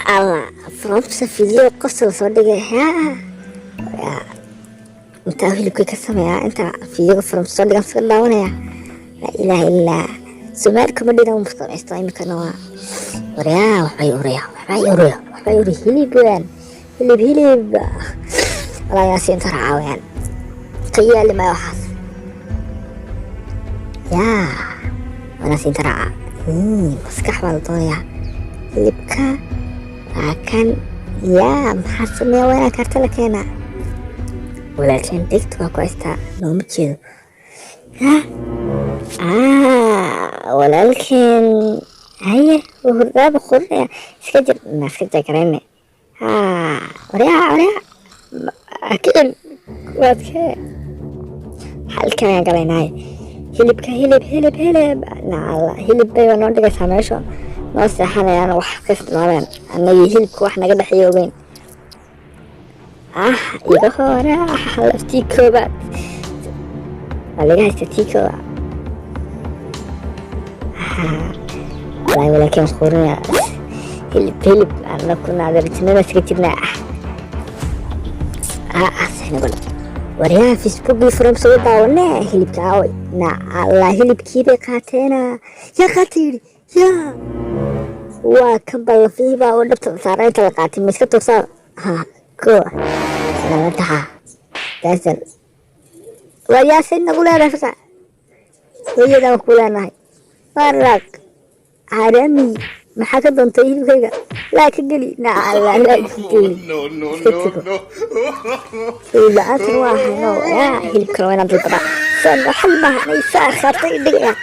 Alla, sababta video qosol soo dhigay. Haa, intaa hilibka ka sameeyaa, intaa videoga from soo dhigan iska daawanaya. Laa ilaaha illaa. Soomaali comedy u samaysto imikana. Waa waryaa, waxbay uraya, waxbay uraya, waxbay uraya. Hilib weeyaan, hilib, hilib. Walaa yaasi inta raacaa weeyaan, ka yaali maayo waxaas. Yaa wanaas inta raaca, maskax baa la doonayaa. Hilibka waa kan. Yaa, maxaa sameeya? Waa inaa kaarta la keenaa. Walaalkeen dhegta waa ku haystaa, looma jeedo. Walaalkeen haye, hurdaaba qurinaya. Iska jir na, iska jagarayne. Waryaa, waryaa, kicin waadkee. Halkan ayaan galaynaaye. Hilibka, hilib, hilib, hilib. Nacala, hilib bay noo dhigaysaa meesha, noo seexanayaan, wax ka isticmaalayaan. Annagii hilibka wax naga dhexeeya ogeyn. Ah, iga hore laftii koobaad waa laga haysta, tii koobaad. Walahi walaalkeen qurinaya hilib, hilib. Anakuna adeertinada iska jirnaa. Ah, sixnagol. Waryaa, Facebookii from soo daawane. Hilibka aaway? Nacala, hilibkii bay qaateena. Yaa qaatay? Yidhi yaa waa kan ballafihii baa oo dhabta saara. Inta la qaatay ma iska toosaa? Ha ko laba taxa daasal. Waryaa, say nagu leedahay fasa hooyadaan ku leenahay. Faraq harami, maxaa ka doontay hilibkayga? Laa ka geli. Nacala, laa ka geli. No, no, Iska no, tago. no. Hilib la-aantan waa hayno. Yaa, hilibkana waa inaan dalbadaa. Saan xal maaha, anay saa khaartay dhigaya.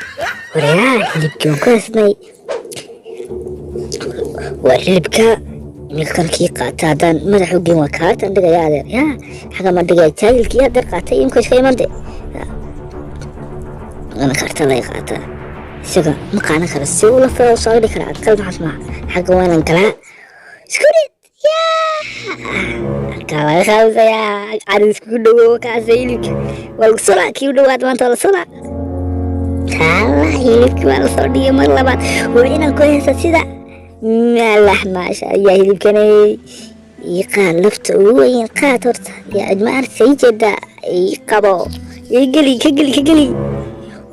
Waryaa, hilibkii waan ku haysnay. Waa hilibka iminkan kii qaata haddaan madax u geen, waa kaartan dhigaya adeer. Yaa, xaga ma dhigaya? Jaahilkii adeer qaatay imka iska imande. Ana kaarta laga qaataa, isaga ma qaadan karo. Si ula feo soo dhigi kara aqal maxaas maaha. Xagga waa inaan galaa. Isku rid. Yaa, halkaa laga qaadayaa. Cari iskugu dhawow kaasa. Hilibka waa lagu solaa. Kii u dhawaad maanta waa la solaa. Hala, hilibkii waa lasoo dhigay mar labaad. Waa inaan ku haysta sida malah. Maasha ayaa hilibkanay ii qaad. Lafta ugu weyn qaad horta. Yaa ijma sii jeeda, ii qabo, ii geli, ka geli, ka geli.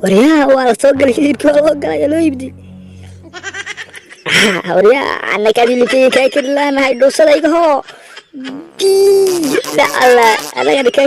Waryaa, waa la soo galay. Hilibkii waa loo galay, loo iibday. Waryaa, annakaan hilibkayga kaa kari laanahay. Dhuusada iga hoo. Alla, anagana kaa.